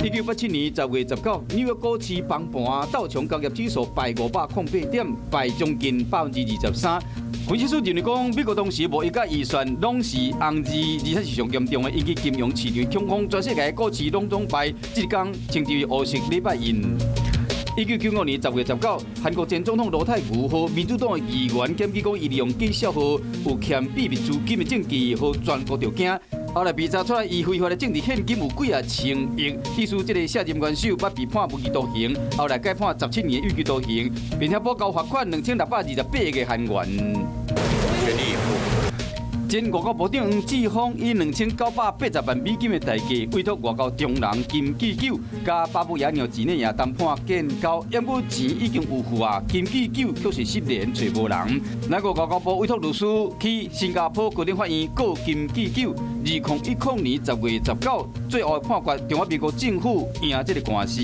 1987年10月19，紐約股市崩盤，道瓊工業指數敗508點，敗將近23%。分析師認為講，美國當時貿易佮預算攏是紅字，而且是上嚴重的，引起金融市場恐慌，全世界股市攏總敗。這一工稱之為烏色禮拜日。1995年10月19，韓國前總統盧泰愚予民主黨的議員檢舉講，伊利用假賬號有欠秘密資金的證據，予全國著驚。後來被查出來，伊非法的政治獻金有幾仔千億，致使這個卸任元首捌被判無期徒刑，後來改判17年有期徒刑，並且補交罰款2628個韓元。全力以赴。前外交部長黃之鋒以2980萬美金的代價，委託外交中人金繼久，佮巴布亞紐幾內亞談判建交，毋過錢已經有付啊，金繼久卻是失聯，揣無人。那個外交部委託律師去新加坡高等法院告金繼久。2010年10月19，最後判決中華民國政府贏這個官司。